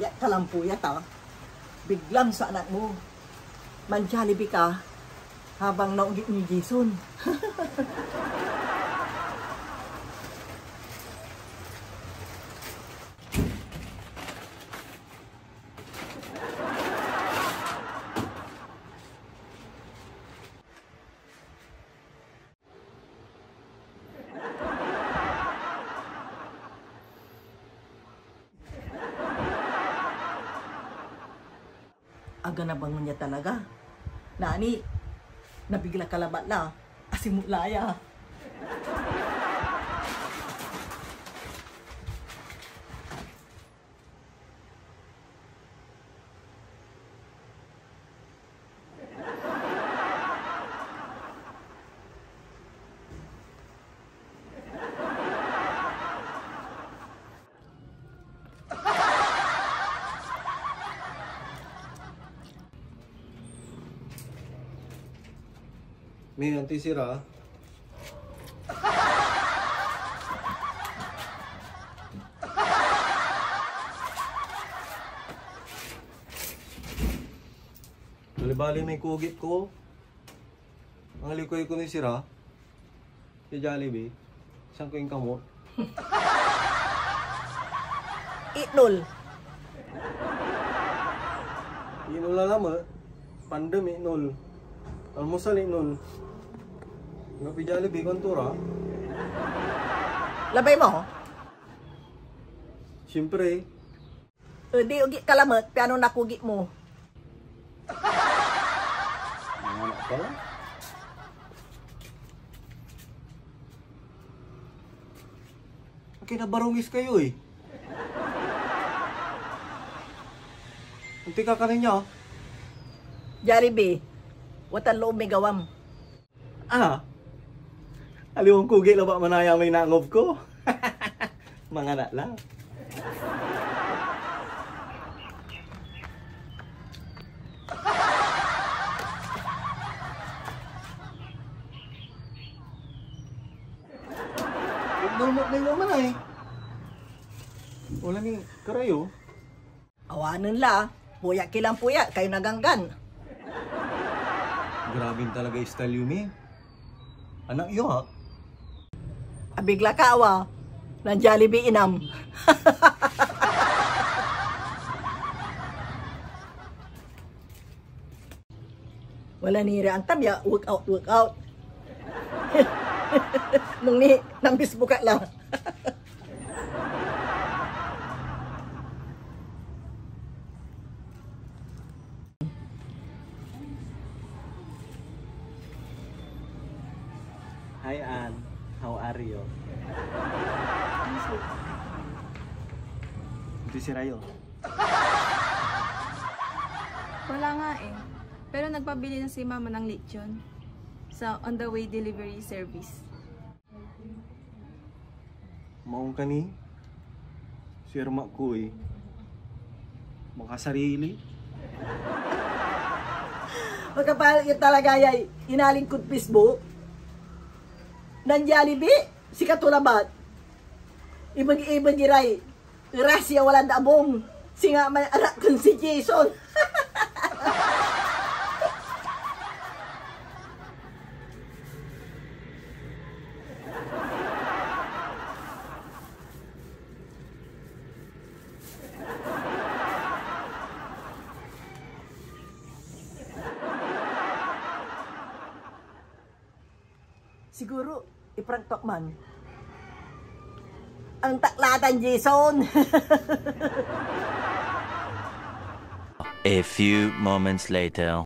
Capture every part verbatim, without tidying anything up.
Ya, kalampuyat, ah. Biglam so anak mo. Man-Jollibee ka habang naogip ni Jason. Aga nabangon ya talaga. Nani, nabigla ka labat la. Asimot la ya. May anti sira. Bali-bali may kugit ko. Ang likoy ko ni sira. Si Jollibee. Saan ko inkamot? Itnol. Itnol na lamang. Pandem itnol. Almusal itnol. Ngapi Jollibee, kantura. Labay mo? Siyempre. E, di ogi ka lamet, piano nakugit mo? Mga anak pala. Akin nabarungis kayo eh. Anti ka kanin niya. Jollibee, watan loob may gawam. Ah, aliwan kugit labat manaya may nangob ko. Manganak lang. Igdulmok na yung manay. Wala ni karayo. Awanen la, puyak ki lan puyak, kayo na ganggan. Grabe talaga style yo, Mi. Anak yo, ha? Abigla ka, awa. Nan Jollibee inam. Wala ni ra antam ya, workout, workout. Nung ni, nambis buka la. Hi, Ann. How are you? Ito si Rayo. Wala nga eh. Pero nagpabili na si Mama ng lechon sa on the way delivery service. Maong ka ni? Si Irma ko eh. Makasarili. Makapal ya talaga ya inalin kod Facebook. Nan Jollibee, sikato labat. Ibeg-ibeg iray Gracia, walad abung. Singa may anak kon si Jason. Siguro, iprank to ak man. Ang taklatan, Jason! A few moments later.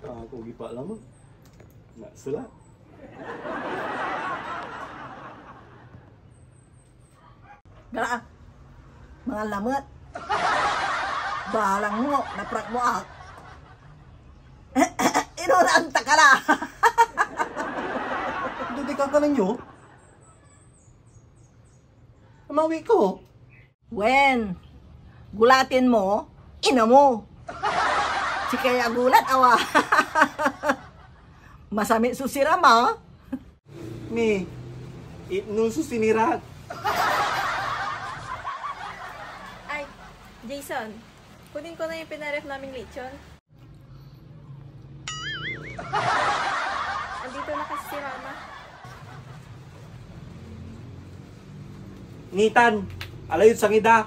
Ah, kogi pa lamang. Nak sila. Gara, mga lamet. Balang mo, naprak mo ak. Inuran ta ka la. Dudi ka ka ninyo? Amawi ko. Wen, gulatin mo, ina mo. Sikaya gulat, awa. Masamit so siram, ah. Mi, Itnul so sinirak. Ay, Jason, kunin ko na yung pinaref naming lechon. Andito na kasi si Mama. Nitan, alayod sangida.